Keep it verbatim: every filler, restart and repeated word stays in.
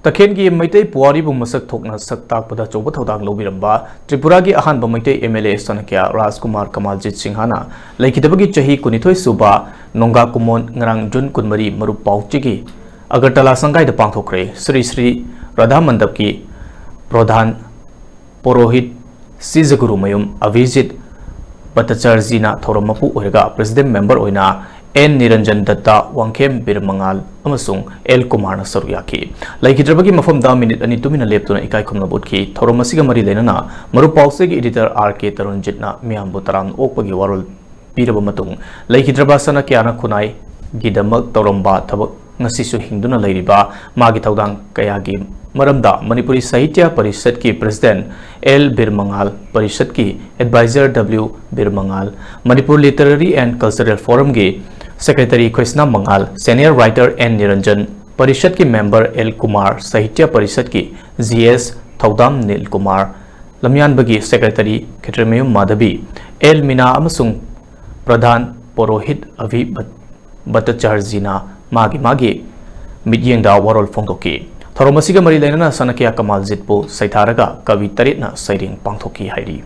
ꯇꯈꯦꯜꯒꯤ ꯃꯩꯇꯩ ꯄꯨꯋꯥꯔꯤꯕꯨ ꯃꯁꯛ ꯊꯣꯛꯅ ꯁꯛ ꯇꯥꯛꯄꯗ ꯑꯆꯧꯕ ꯊꯧꯗꯥꯡ ꯂꯧꯕꯤꯔꯝꯕ ꯇ꯭ꯔꯤꯄꯨꯔꯥꯒꯤ ꯑꯍꯥꯟꯕ ꯃꯩꯇꯩ M L A ꯆꯅꯀ꯭ꯌ ꯔꯥꯖꯀꯨꯃꯥꯔ ꯀꯃꯥꯜꯖꯤꯠ ꯁꯤꯡꯍꯅ ꯂꯩꯈꯤꯗꯕꯒꯤ ꯆꯍꯤ ꯀꯨꯟꯅꯤꯊꯣꯏ ꯁꯨꯕ ꯅꯣꯡꯒꯥ ꯀꯨꯃꯣꯟ ꯉꯔꯥꯡ ꯖꯨꯟ ꯀꯨꯟꯃꯔꯤ ꯃꯔꯨꯞ ꯄꯥꯎꯆꯦꯒꯤ ꯑꯒꯔꯇꯂꯥ ꯁꯪꯒꯥꯏꯗ ꯄꯥꯡꯊꯣꯛꯈ꯭ꯔꯦ꯫ ꯁ꯭ꯔꯤ ꯁ꯭ꯔꯤ ꯔꯥꯙꯥ ꯃꯟꯗꯞꯀꯤ ꯄ꯭ꯔꯙꯥꯟ ꯄꯨꯔꯣꯍꯤꯠ ꯁꯤꯖꯒꯨꯔꯨꯃꯌꯨꯝ ꯑꯚꯤꯖꯤꯠ ꯚꯠꯇꯆꯥꯔꯖꯤꯅ ꯊꯧꯔꯝ ꯃꯄꯨ ꯑꯣꯏꯔꯒ President Member ꯑꯣꯏꯅ N ꯅꯤꯔꯟꯖꯟ ꯗꯠꯇ, ꯋꯥꯡꯈꯦꯝ ꯕꯤꯔ ꯃꯉꯥꯜ ꯑꯃꯁꯨꯡ L ꯀꯨꯃꯥꯔꯅ ꯁꯔꯨꯛ ꯌꯥꯈꯤ꯫ ꯂꯩꯈꯤꯗ꯭ꯔꯕꯒꯤ ꯃꯐꯝꯗ ꯃꯤꯅꯤꯠ ꯑꯅꯤ ꯇꯨꯃꯤꯟꯅ ꯂꯦꯞꯇꯨꯅ ꯏꯀꯥꯏ ꯈꯨꯝꯅꯕ ꯎꯠꯈꯤ꯫ ꯊꯧꯔꯝ ꯑꯁꯤꯒ ꯃꯔꯤ ꯂꯩꯅꯅ ꯃꯔꯨꯞ ꯄꯥꯎꯆꯦꯒꯤ editor R K ꯇꯔꯨꯟꯖꯤꯠꯅ ꯃꯤꯌꯥꯝꯕꯨ ꯇꯔꯥꯝꯅ ꯑꯣꯛꯄꯒꯤ ꯋꯥꯔꯣꯜ ꯄꯤꯔꯕ ꯃꯇꯨꯡ, ꯂꯩꯈꯤꯗ꯭ꯔꯕ ꯆꯅꯀ꯭ꯌꯥꯅ ꯈꯨꯟꯅꯥꯏꯒꯤꯗꯃꯛ ꯇꯧꯔꯝꯕ ꯊꯕꯛ, ꯉꯁꯤꯁꯨ ꯍꯤꯡꯗꯨꯅ ꯂꯩꯔꯤꯕ ꯃꯥꯒꯤ ꯊꯧꯗꯥꯡ ꯀꯌꯥꯒꯤ ꯃꯔꯝꯗ ꯃꯅꯤꯄꯨꯔꯤ ꯁꯥꯍꯤꯇ꯭ꯌ ꯄꯔꯤꯁꯠꯀꯤ President L ꯕꯤꯔ ꯃꯉꯥꯜ, ꯄꯔꯤꯁꯠꯀꯤ Advisor W ꯕꯤꯔ ꯃꯉꯥꯜ, Manipur Literary and Cultural Forumꯒꯤ Secretary ꯈ꯭ꯔꯤꯁꯅ ꯃꯉꯥꯜ, Senior Writer N ꯅꯤꯔꯟꯖꯟ, ꯄꯔꯤꯁꯠꯀꯤ Member L Kumar, ꯁꯥꯍꯤꯇ꯭ꯌ ꯄꯔꯤꯁꯠꯀꯤ G S ꯊꯧꯗꯥꯝ ꯅꯤꯜ ꯀꯨꯃꯥꯔ, ꯂꯝꯌꯥꯟꯕꯒꯤ Secretary ꯈꯦꯇ꯭ꯔꯤꯃꯌꯨꯝ ꯃꯥꯙꯕꯤ, L ꯃꯤꯅꯥ ꯑꯃꯁꯨꯡ ꯄ꯭ꯔꯙꯥꯟ ꯄꯨꯔꯣꯍꯤꯠ ꯑꯚꯤ ꯚꯠ-, ꯚꯠꯇꯆꯥꯔꯖꯤꯅ ꯃꯥꯒꯤ ꯃꯥꯒꯤ ꯃꯤꯠꯌꯦꯡꯗ ꯋꯥꯔꯣꯜ ꯐꯣꯡꯗꯣꯛꯈꯤ꯫ ꯊꯧꯔꯝ ꯑꯁꯤꯒ ꯃꯔꯤ ꯂꯩꯅꯅ ꯆꯅꯀ꯭ꯌ ꯀꯃꯥꯜꯖꯤꯠꯄꯨ ꯁꯩꯊꯥꯔꯒ ꯀꯕꯤ ꯇꯔꯦꯠꯅ ꯁꯩꯔꯦꯡ ꯄꯥꯡꯊꯣꯛꯈꯤ ꯍꯥꯏꯔꯤ꯫